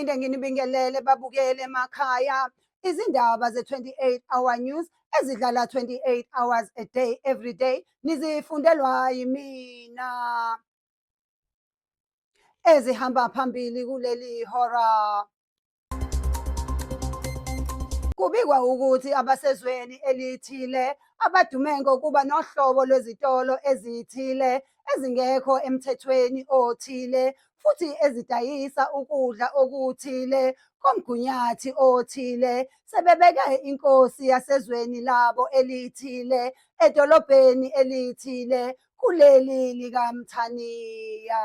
Ngiphinde nginibingelele babukeli emakhaya. Izindaba ze-28 Hour News ezidlala 28 hours a day every day nizifundelwa yimina. Ezihamba phambili kuleli hora. Kubikwa ukuthi abasezweni elithile abadume ngokuba nohlobo lwezitolo ezithile ezingekho emthethweni othile futhi ezidayisa ukudla okuthile komgunyathi othile sebebeke inkosi yasezweni labo elithile edolobheni elithile kuleli likaMthaniya.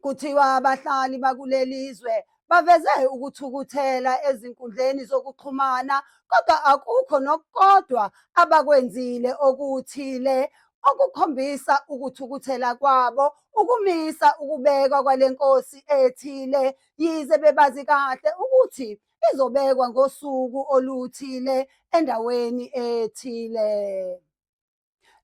Kuthiwa abahlali bakuleli zwe baveze ukuthukuthela ezinkundleni zokuxhumana kodwa akukho nokukodwa abakwenzile okuthile okukhombisa ukuthukuthela kwabo ukumisa ukubekwa kwale nkosi ethile yize bebazi kahle ukuthi izobekwa ngosuku oluthile endaweni ethile.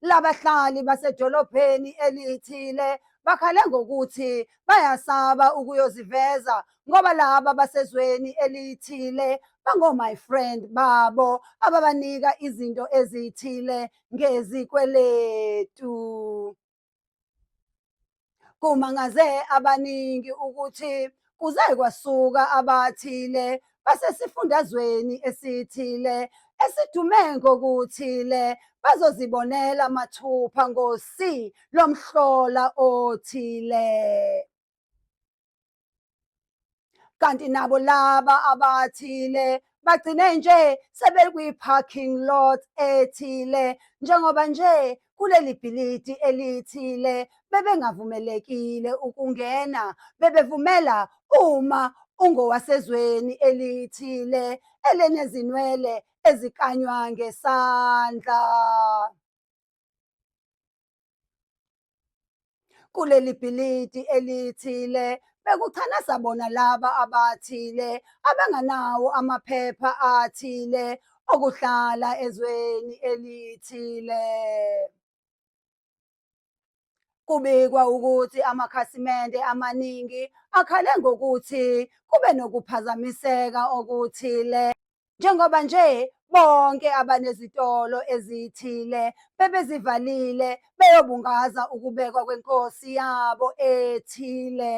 Labahlali basedolobheni elithile bakhale ngokuthi bayasaba ukuyoziveza ngoba laba basezweni elithile bango-my friend babo ababanika izinto ezithile ngezikweletu. Kumangaze abaningi ukuthi kuze kwasuka abathile basesifundazweni esithile esidume ngokuthile bazozibonela mathupha ngo-C lomhlola othile. Kanti nabo laba abathile bagcine nje sebekwi-parking lot ethile njengoba nje kuleli bhilidi elithile bebengavumelekile ukungena, bebevumela uma ungowasezweni elithile elinezinwele ezikanywa ngesandla. Kuleli bhilidi elithile bekuchanasa bona laba abathile abanganawo amaphepha athile okuhlala ezweni elithile. Kubikwa ukuthi amakhasimende amaningi akhale ngokuthi kube nokuphazamiseka okuthile njengoba nje bonke abanezitolo ezithile bebezivalile beyobungaza ukubekwa kwenkosi yabo ethile.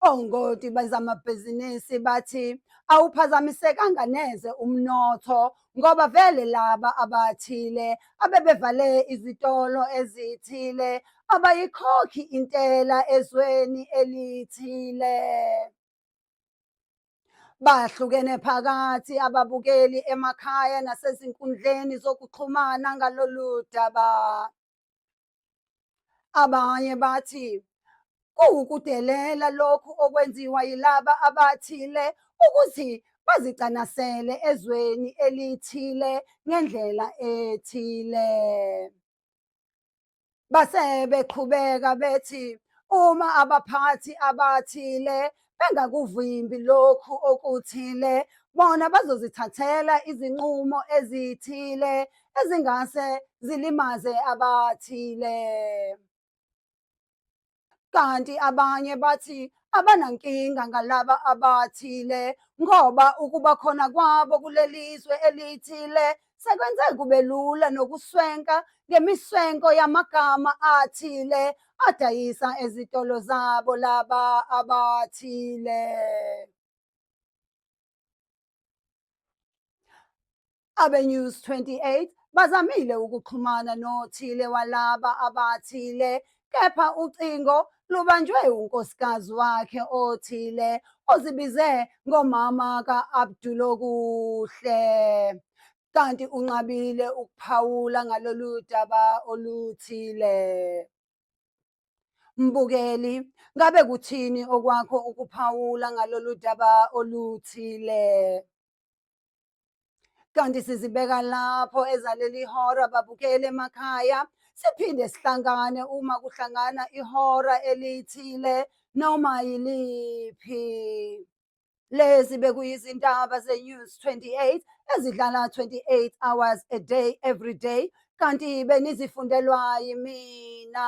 Ongoti bezamabhizinisi bathi awuphazamisekanga neze umnotho ngoba vele laba abathile abebevale izitolo ezithile abayikhokhi intela ezweni elithile. Bahlukene phakathi ababukeli emakhaya nasezinkundleni zokuxhumana ngalolu daba. Abanye bathi kuwukudelela lokhu okwenziwa yilaba abathile ukuthi bazicanasele ezweni elithile ngendlela ethile. Base beqhubeka bethi uma abaphathi abathile bengakuvimbi lokhu okuthile, bona bazozithathela izinqumo ezithile ezingase zilimaze abathile. Kanti abanye bathi abanankinga ngalaba abathile ngoba ukuba khona kwabo kuleli zwe elithile sekwenze kube lula nokuswenka ngemiswenko yamagama athile adayisa ezitolo zabo laba abathile. AbeNews 28 bazamile ukuxhumana nothile walaba abathile kepha ucingo lubanjwe unkosikazi wakhe othile ozibize ngomama ka-Abdulokuhle. Kanti unqabile ukuphawula ngalolu daba oluthile. Mbukeli, ngabe kuthini okwakho ukuphawula ngalolu daba oluthile? Kanti sizibeka lapho ezaleli hora babukele emakhaya, siphinde sihlangane uma kuhlangana ihora elithile noma yiliphi. Lezi bekuyizindaba ze-News 28 ezidlala 28 hours a day every day, kanti benizifundelwa yimina.